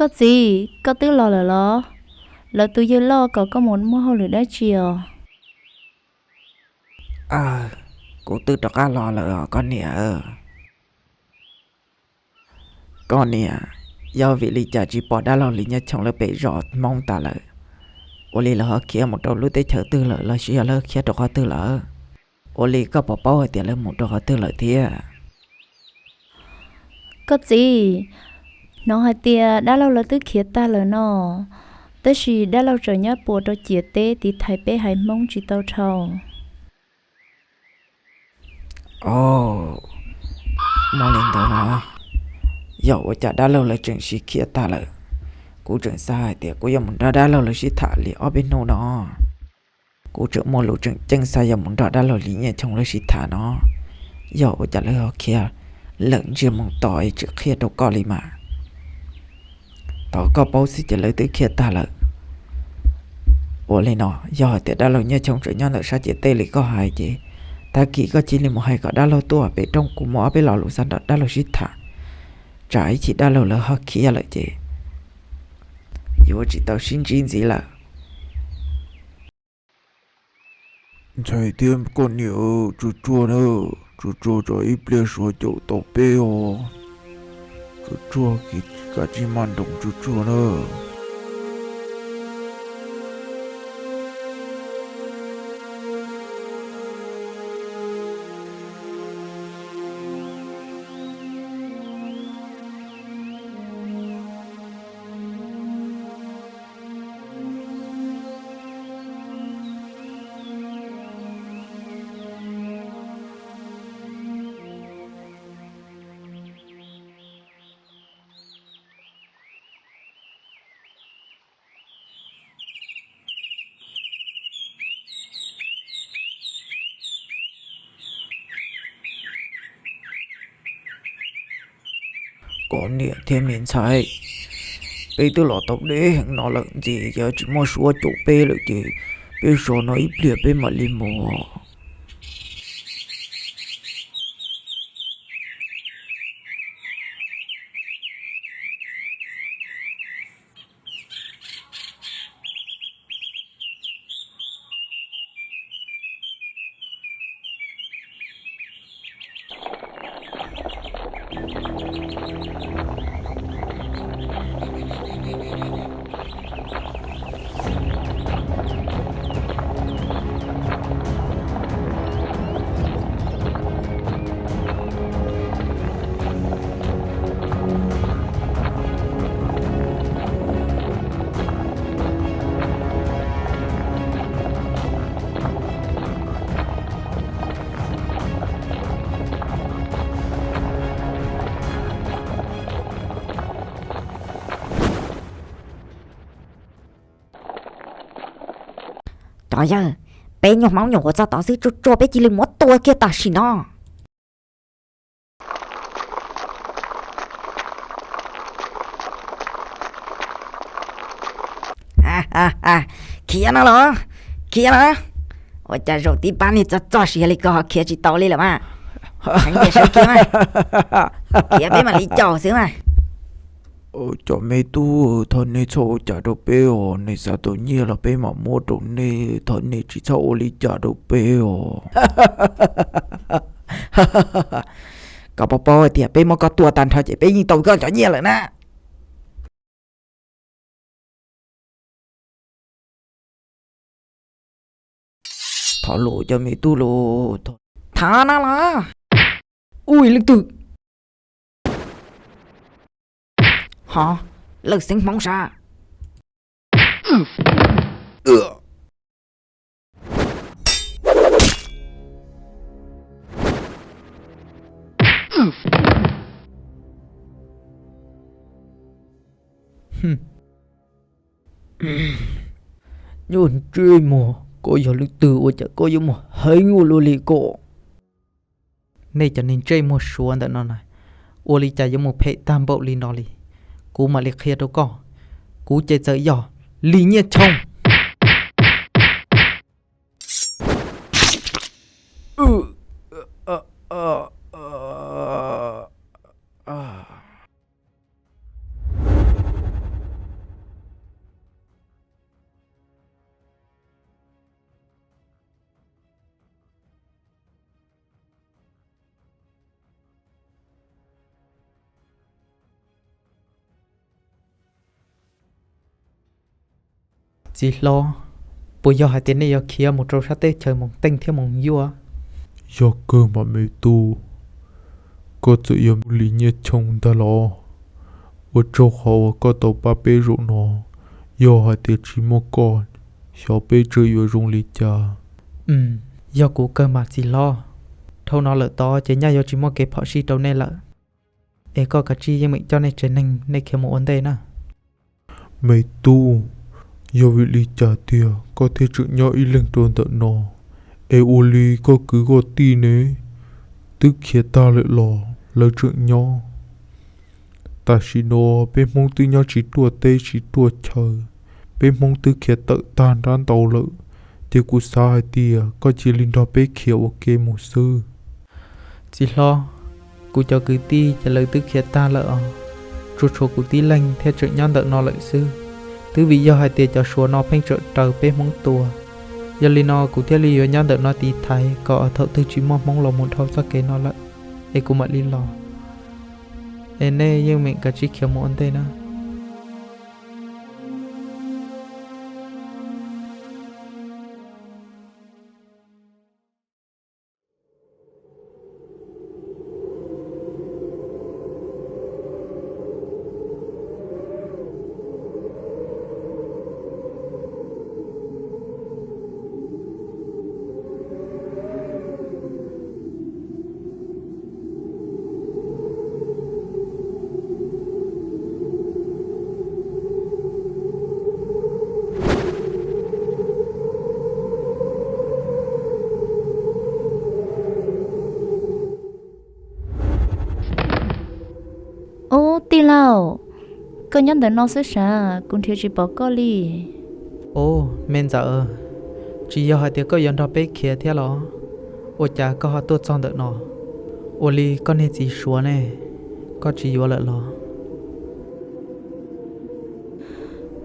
Koj txiv, koj twb los lawm los? Lawv tus yawg loj kom koj mus muaj hauj lwm dab tsi os? Kuv twb rov qab los lawm os koj niam. Koj niam, yog vim li cas tsis pom dab laug Lis Nyiaj Choo lawv pem zos Hmoob tas lawm? Ua li lawv ho khiav mus rau lub teb chaws twg lawm los sis yog lawv khiav rau qhov twg lawm? Ua li koj puas paub hais tias lawv mus rau qhov twg lawm thiab? Koj txiv, hnov hais tias dab laug lawv twb khiav tag lawm no, tab sis dab laug tseem nyob puas rau ciam teb tiv thaiv peb haiv Hmoob tsis tau dhau. Ov, muaj li ntawd los? Yog ua cas dab laug lawv tseem sib khiav tag lawm? Kuv tseem xav hais tias kuv yuav mus nrog dab laug lawv sib tham li ob peb hnub no. Kuv tseem muaj lus tseem ceeb xav yuav mus nrog dab laug Lis Nyiaj Choo lawv sib tham no. Yog ua cas lawv ho khiav lawm ntsiag mus tos es tsis qhia rau koj li mas? Thov koj paub xwb ces lawv twb khiav tag lawm. Ua li no, yog hais tias dab laug Nyiaj Choo tseem nyob ntawm sab ciam teb li koj hais ces tag kis koj cia li mus hais kom dab laug tuaj pem roob, kuv muaj ob peb lo lus xav nrog dab laug sib tham. Tsam ib chim dab laug lawv ho khiav lawm ces yuav tsis tau sib ntsib ntxiv lawm. Ntxhais thiab koj niam, tsuag tsuag na, tsuag tsuag tso ib pliag suav caum tau peb os. Tsuag tsuag, kav tsij maj nroos tsuag tsuag na. Koj niam thiab me ntxhais, peb twb los tau deb heev no lawm, ntxiv yuav tsis muaj suav caum peb lawm ces peb so no ib pliag peb mam li mus. Cov yawg, peb nyuag Hmoob nyuam qhuav txog tod xwb, tsuag tsuag peb cia li muab tua kiag tam sim no. Khiav no los? Khiav no? Ua cas zaum tib pab niag txog txog siav li ko ho khiav tsis tau li lawm mas? Heev tiag sawv kiag mas. Khiav peb mam li caum xwb mas. Cov me tub, thov nej txhob ua cas rau peb os, nej xav tau nyiaj los peb mam muab rau nej, thov nej tsis txhob ua li cas rau peb os. Koj puas paub hais tias peb muab koj tua tag nrho ces peb yeej tau koj cov nyiaj lawm na. Thov lus cov me tub los. Thov no los. Ui, leej twg? Ho, lawv xeeb Hmoob sav. Nyuj ntsej muag, koj yog leej twg ua cas koj yuav muaj heev ua luaj li koj? Nej cov neeg ntsej muag suav ntawm no na, ua li cas yuav mus phem tag npaum li no li? Kuv mam li qhia rau koj, kuv ces txawm yog Lis Nyiaj Choo. Txiv hlob, puas yog hais tias nej yuav khiav mus rau sab teb chaws Moos Teej thiab Moos Yuaj? Yog kawg mas me tub, koj txawm yuav mus li Nyiaj Choo ntag los? Ua tsaug qhov uas koj tau pab peb zaum no, yog hais tias tsis muaj koj, xyov peb tseem yuav zoo li cas. Yog kuv kawg mas txiv hlob, dhau no lawm tod ces nyaj yuav tsis muaj kev phom sij rau nej lawm. Es koj kav tsij yeej meem coj nej tsev neeg nej khiav mus ua ntej na. Me tub, yog vim li cas tiag koj thiaj tseem nyob ib leeg rau ntawm no? Es ua li koj kwv koj tij ne, twb khiav tag lawm los lawv tseem nyob? Tam sim no peb Hmoob twb nyob tsis ruaj teb tsis ruaj chaw, peb Hmoob twb khiav tawm tag nrab ntau lawm, ces kuv xav hais tias koj cia li nrog peb khiav ua ke mus xwb. Txiv hlob, kuv cov kwv tij ces lawv twb khiav tag lawm os, tsuas tshuav kuv tib leeg thiaj tseem nyob ntawm no lawm xwb. Twb vim yog hais tias cov Suav no pheej tseem raws peb Hmoob tua, yog li no kuv thiaj li yuav nyob ntawm no tiv thaiv kom thaum twg tsis muaj Hmoob los mus dhau txoj kev no lawm, es kuv mam li los. Es nej yeej meem kav tsij khiav mus ua ntej na. Ub, tij laug, koj nyob ntawm no xwb sav, kuv nrhiav tsis pom koj li. Ub, me ntxawm, tsis yog hais tias koj yuav nrog peb khiav thiab los? Ua cas koj ho tuaj txog ntawm no? Ua li koj niag txiv Suav ne, koj tsis yuav lawm los?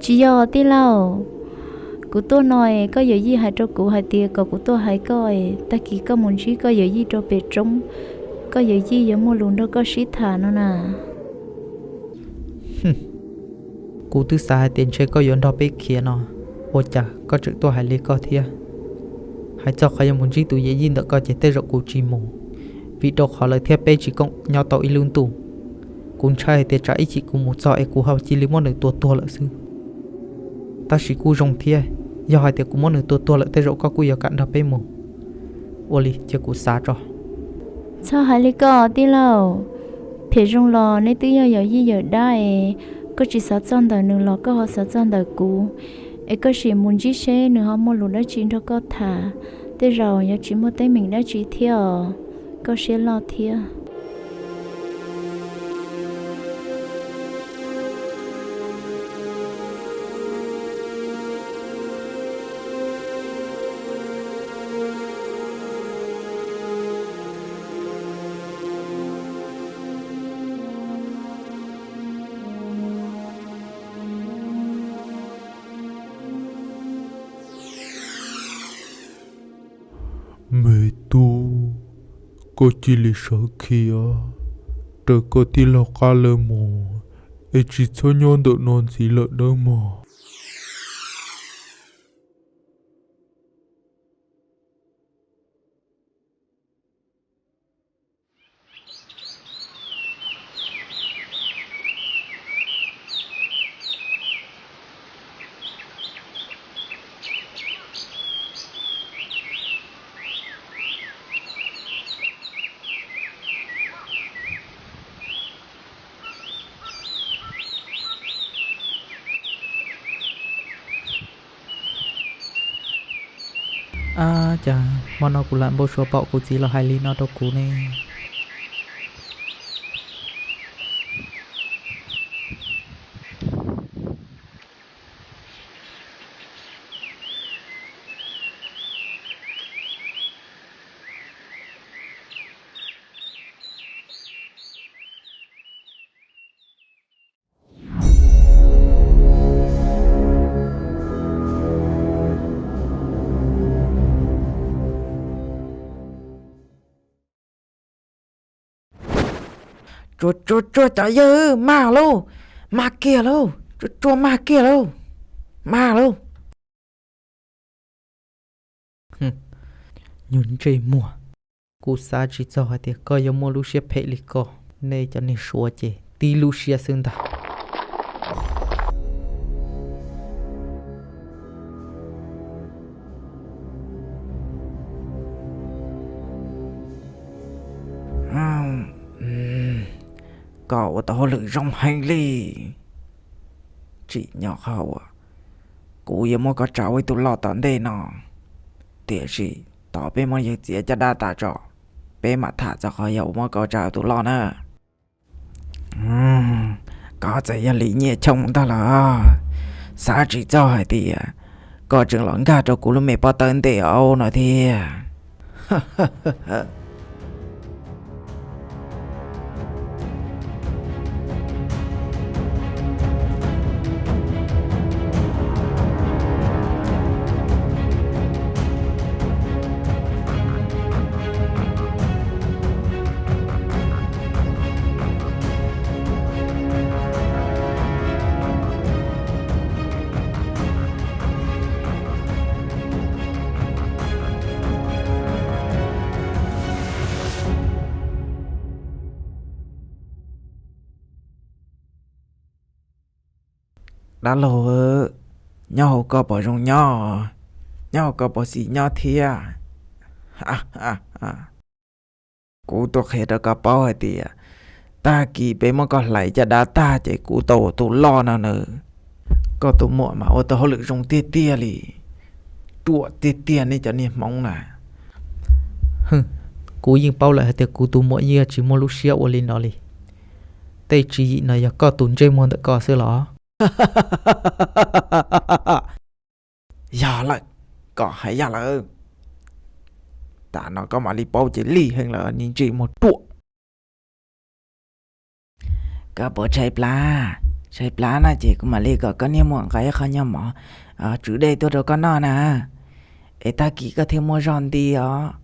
Tsis yog tij laug, kuv tuaj no es koj yawm yij hais rau kuv hais tias kom kuv tuaj hais koj es tag kis koj mus ntsib koj yawm yij rau pem roob, koj yawm yij yuav muaj lus nrog koj sib tham no na. Kuv twb xav hais tias ntshe koj yuav nrog peb khiav no, ua cas koj tseem tuaj hais li koj thiab? Hais txog qhov yuav mus ntsib tus yawm yij ntawm koj ces tej zaum kuv tsis mus, vim rau qhov lawv thiab peb tsis koom nyob tau ib lub ntuj. Kuv ntshai hais tias tsam ib chim kuv mus txog es kuv ho cia li muab nws tua tuag lawm xwb. Tab sis kuj zoo thiab, yog hais tias kuv muab nws tua tuag lawm tej zaum koj kuj yuav kam nrog peb mus. Ua li cia kuv xav tso. Txhob hais li koj tij laug, phem zoo los neb twb yog yawm yij yawm dab es, koj tsis xav txog ntawm nws los koj ho xav txog ntawm kuv, es koj sim mus ntsib seb nws ho muaj lus dab tsi nrog koj tham, tej zaum yuav tsis muaj teeb meem dab tsi thiab os, koj siab loj thiab. Me tub, koj cia li sawv khiav raws koj tij laug qab lawv mus, es tsis txhob nyob ntawm no ntxiv lawm nawb mog. Ab, cas hmo no kuv lam npau suav pom kuv txiv los hais li no rau kuv ne? Tsuag tsuag tsuag, cov yawg, mag lauj, mag kiag lauj, tsuag tsuag mag kiag lauj, mag lauj. Nyuag ntsej muag, kuv xav tsis txog hais tias koj yuav muaj lub siab phem li ko. Nej cov niag Suav ces tib lub siab xwb ntag. Koj ua tau hauj lwm zoo heev li. Tsim nyog qhov uas kuv yuav muab koj tsa ua ib tug loj tom ntej no, tiam sis tos peb muab yawg txiav caj dab tas tso, peb mam tham txog qhov yog uas muab koj tsa ua tus loj na. Koj txawm yog Lis Nyiaj Choo ntag los xav tsis txog hais tias koj tseem los nkag rau kuv lub me pob tawb ntej no thiab. Dab laug, nyob hauv koj puas zoo nyob? Nyob hauv koj puas xis nyob thiab? Kuv tuaj qhia rau koj paub hais tias tag kis peb muab koj hlais caj dab tag ces kuv tau ua tus loj no na. Koj tus muam mas ua tau hauj lwm zoo tiag tiag li, ruam tiag tiag nej cov niag Hmoob na. Kuv yeej paub lawm hais tias kuv tus muam yeej tsis muaj lub siab ua li no li. Tej tswv yim no yog koj tus ntsej muag ntawm koj xwb los? Yog lawm, koj hais yog lawm. Tam no koj mam li paub ces lig heev lawm niag ntsej muag ruam. Koj puas tshaib plab? Tshaib plab no ces kuv mam li kom koj niag muam nqa ib qho nyuag mov tswv dej tuaj rau koj noj na, es tag kis koj thiaj muaj zog nti os.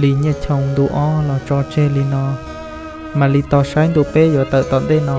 Lis Nyiaj Choo ntu ob los tso tseg li no, mam li tos saib ntu peb yuav tawm tom ntej no.